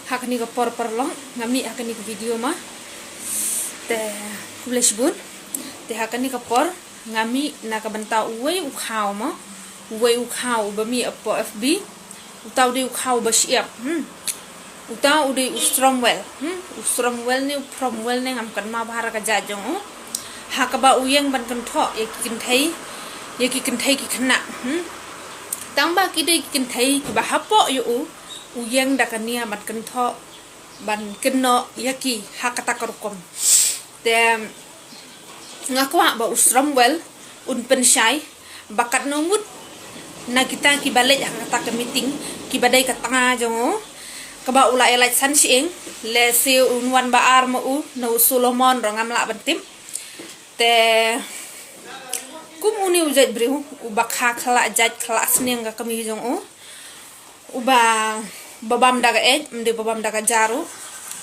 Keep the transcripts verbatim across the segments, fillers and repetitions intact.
Ha kane ka por paralok nga mih ha kane ka video ma. Te khublei shibun. Te ha kane ka por nga mih na ka bynta uwei u khaw ma. Uwei u khaw uba mih hapoh F B. Uta u dei u khaw uba shyiap. Hmm. Uta u dei u Stromwell. Hmm. U Stromwell ne u Promwell ne ngam kynmaw bha ïa ka jait jong u. Ha kaba u ïeng ban kynthoh ïa ki kynthei, ïa ki kynthei ki khynnah. Hmm. Tang ba ki dei ki kynthei kiba hapoh ïa u, u ïeng da ka nia ban kynthoh, ban kynnoh ïa ki ha kata ka rukom. Te nga kwah ba u Stromwell un pynshai ba katno ngut na kita kiba leit ha kata ka meeting kiba dei ka tnga jong u, kaba u la ïa lait san shyieng, lehse un wan ba ar ma u, na u Solomon ruh ngam lah ban tip. Te kum une u jait briew uba kha khlak jait khlak sniang ka kmie jong u, uba, ba bam da ka eit, ym dei ba bam da ka ja ruh.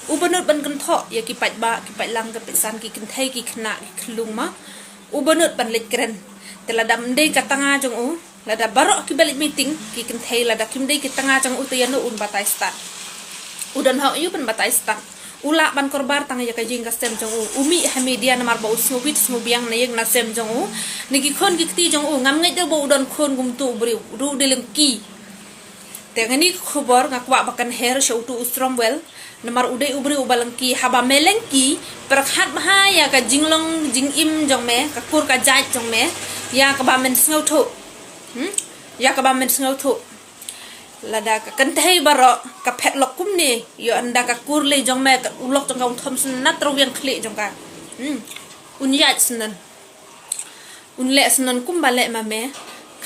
Uba nud ban kynthoh ïa ki paidbah, ki paidlang, ki paidsan, ki kynthei, ki khynnah, ki khyllung ma. Uba nud ban leit kren. Te lada ym dei ka tnga jong u, lada baroh kiba leit meeting ki kynthei, lada kim dei ki tnga jong u, te ïano un batai stad? U don hok ïa u ban batai stad. U lah ban korbar tang ïa ka ïing ka sem jong u. U mih ha media namar ba u sngewbit sngewbiang na ïing na sem jong u, na ki khun ki kti jong u. Ngam ngeit de ba u don khun kum utu u briew, u dei lyngki. Te nga ni ka khubor nga kwah ba kan her sha utu u Stromwell. Namar u dei u briew uba lyngki, haba me lyngki, pyrkhat bha ïa ka jinglong jingim jong me, ka kur ka jait jong me, ïa kaba men sngewthuh. Hmm? Ïa kaba men sngewthuh. Lada ka kynthei baroh ka phet lok kumne, ïoh ynda ka kur lei jong me, ka u lok jong ka un thom sngewtynnat ruh ïa ka khlieh jong ka. Hmm. Un ïaid sngewtynnat. Un leh sngewtynnat kumba leh ma me,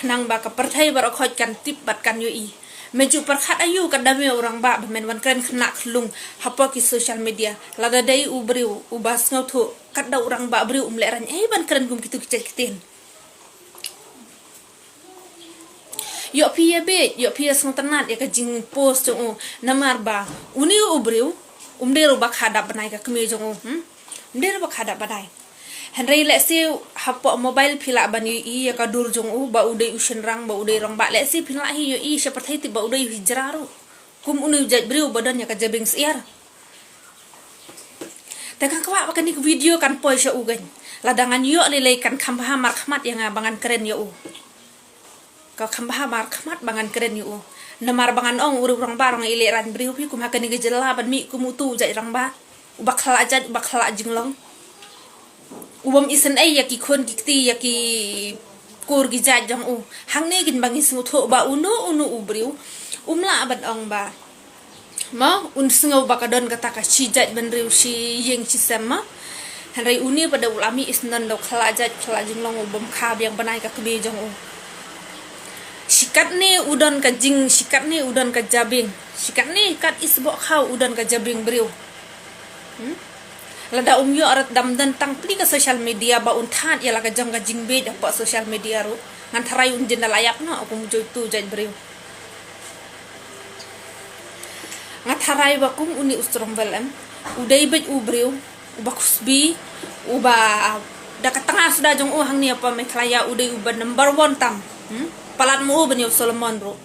khnang ba ka pyrthei baroh khoit kan tip bad kan ïohi. Me ju pyrkhat aïu ka dame u rangbah ba men wan kren khynnah khyllung hapoh ki social media. Lada dei u briew uba sngewthuh, katba u rangbah briew um leh rang ei ban kren kum kitu ki jait ktien. Ïoh phi ïa beit, ïoh phi ïa sngewtynnat ïa ka jingpost jong u, namar ba une u briew um dei ruh ba kha dap bnai ka kmie jong u. Hmm? Um dei ruh ba kha dap bnai. Hynrei lehse hapoh mobile phi lah ban ïohi ïa ka dur jong u, ba u dei u shynrang, ba u dei rangbah, lehse phi lah hi ïohi sha pyrthei tip ba u dei u hijra ruh. Kum une u jait briew ba don ïa ka jabieng syiar. Te nga kwah ba kane ka video kan poi sha u kein. Lada ngan ïoh lei lei kan kham bha markhmat ïa nga ba ngan kren ïa u. Ka kham bha markhmat ba ngan kren ïa u. Namar ba ngan ong u rangbah ruh nga i leh rang briew phi kum ha kane ka jylla ban mih kum utu u jait rangbah. Uba khlak jait, uba khlak jinglong. U bym isynei ïa ki khun ki kti, ïa ki kur ki jait jong u. Hangne kein ba ngi sngewthuh ba uno uno u briew um lah ban ong ba ma, un sngew ba ka don kata ka shi jait bynriew shi ïing shi sem ma. Hynrei une pat da u la mih isynei da u khlak jait khlak jinglong, u bym kha biang bnai ka kmie jong u. Shi katne u don ka jing, shi katne u don ka jabieng. Shi katne kat i sboh khaw u don ka jabieng briew. Hmm? Lada um ïoh rat dam don tang pli ka social media ba un thad ïa la ka jong ka jingbeit hapoh social media ruh, ngan tharai un jin da la ïap noh kum utu u jait briew. Nga tharai ba kum une u Stromwell em, u dei beit u briew uba khusbi, uba da ka tnga suda jong u hangne hapoh Meghalaya u dei uba number one tam. Hmm? Palat mo u ban ïa u Solomon ruh.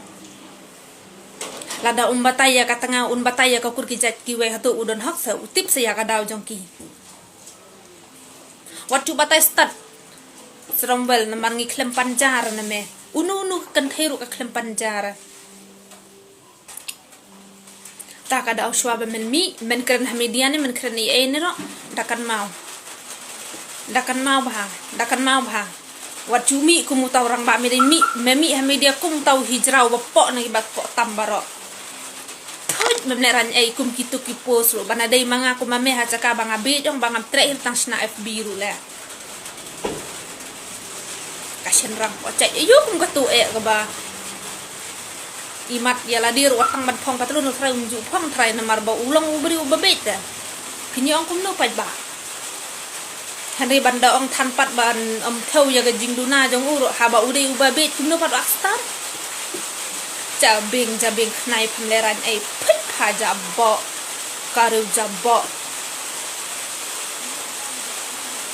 Lada um batai ïa ka tnga, un batai ïa ka kur ki jait kiwei, hato u don hok sa, u tip sa ïa ka daw jong ki? Wat ju batai stad, Stromwell, namar ngi khlem pan jar na me. Uno uno ka kynthei ruh ka khlem pan jar. Ta ka daw shuwa ba men mih, men kren ha media ne men kren ei ei ne ruh, da kynmaw. Da kynmaw bha, da kynmaw bha. Wat ju mih kum uta u rangbah, me dei mih, me mih ha media kum uta u hijra uba poh na ki ba poh tam baroh. Thuit, mem leh rang ei kum kitu ki post ruh, ba na dei ma nga kum ma me ha jaka ba nga beit ong ba ngam treh hi tang shna F B ruh leh. Ka shynrang poh jait, aïu kum katu eh kaba i mat ïa lade ruh wat tang ban phong patlun, u trai um ju phong trai namar ba u long u briew uba beit te. Phin ïa ong kumno pat ba. Hynrei ban da ong than pat ban ym thew ïa ka jingduna jong u ruh, haba u dei uba beit kumno pat u ak stad. Jabieng, jabieng khnai phin leh rang ei, phit pha jaboh. Ka riew jaboh.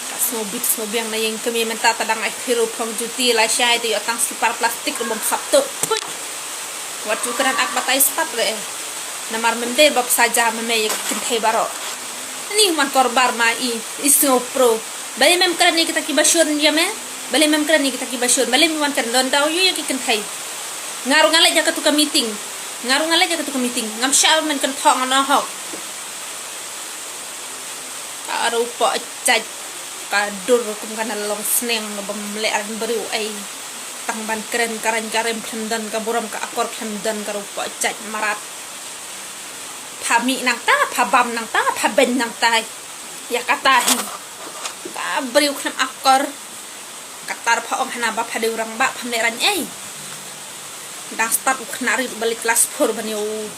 Ka sngewbit sngewbiang na ïing kmie mynta, ta dang ai thiru phong juti la shai te ïoh tang slipar plastik ruh bym sap tuh. Phuit. Wat ju kren ak batai stad re. Namar mem dei ba psa ja ma me ïa ki kynthei baroh. Ani man kor bar ma i, i sngewpro. Balei mem kren ïa kita kiba shun ïa me? Balei mem kren ïa kita kiba shun? Balei mem wan kren don daw ïa ki kynthei? Nga ruh nga leit ïa katu ka meeting. Nga ruh nga leit ïa katu ka meeting. Ngam shah ban kynthok ngan ong hok. Ka ruh poh jait ka dur kum ka na long sneng bym leh ran briew ei. Tang ban kren ka rang ka rem khlem don ka burom ka akor khlem don ka ruh poh jait marat. Pha mih nangta, pha bam nangta, pha beiñ nangta. Ïa kata hi. Ka briew khlem akor. Katta pha ong hana ba pha dei u rangbah pham leh rang ei. Dang start u khynnah rit ba leit klas four ban ïa u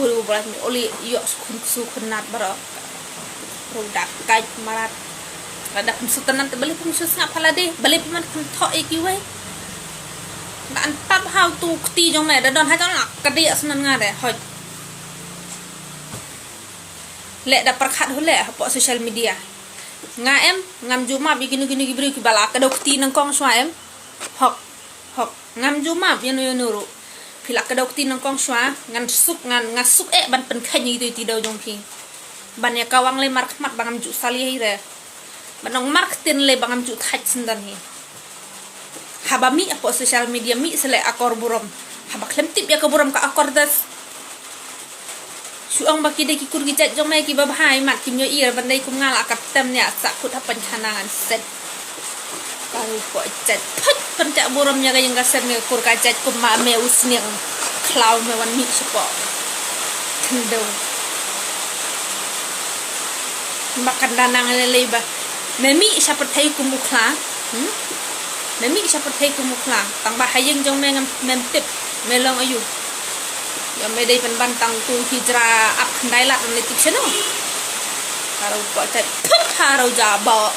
briew ba leit ïoh leh ïoh skhun su khynnat baroh. Ruh da kait marat. Lada pynsutenan te balei pynsu sngap ha lade, balei pynman kynthok ïa kiwei. Da an tat ha u tu kti jong me da don ha jong la ka dei asnan nga de hoj. Leh da pyrkhat hu leh hapoh social media. Nga em, ngam ju map ïa kino kino ki briew kiba la ka dei u kti nangkong shwa em. Hok, hok. Ngam ju map ïano ïano ruh. Phi la ka dei u kti nangkong shwa, ngan suk ngan nga suk eh ban pynkheiñ ïa kito ïa ti dei jong phi. Ban ïa kawang lei markhmat ba ngam ju sali hi re. Ban ong marktin lei ba ngam ju thait syndon hi. Haba mih hapoh social media mih sa leh akor burom. Haba khlem tip ïa ka burom ka akor das. Shu ong ba ki dei ki kur ki jait jong me kiba bha i mat kim ïohi re ban dei kum nga la ka tem nia sa kut ha pynkhana ngan set. Ka ruh poh jait phut pynjah burom ïa ka ïing ka sem ïa ka kur ka jait kum ma me u sniang khlaw me wan mih shapoh. Khyndew. Ba kan da nang lei lei ba me mih sha pyrthei kum u khla. Hmm? Me mih sha pyrthei kum u khla. Tang ba ha ïing jong me ngam mem tip me long aïu. Ïa me dei pynban tang tu hijra ap khyndai lad me tip shano. Ka ruh poh jait phut ha ruh ja ba.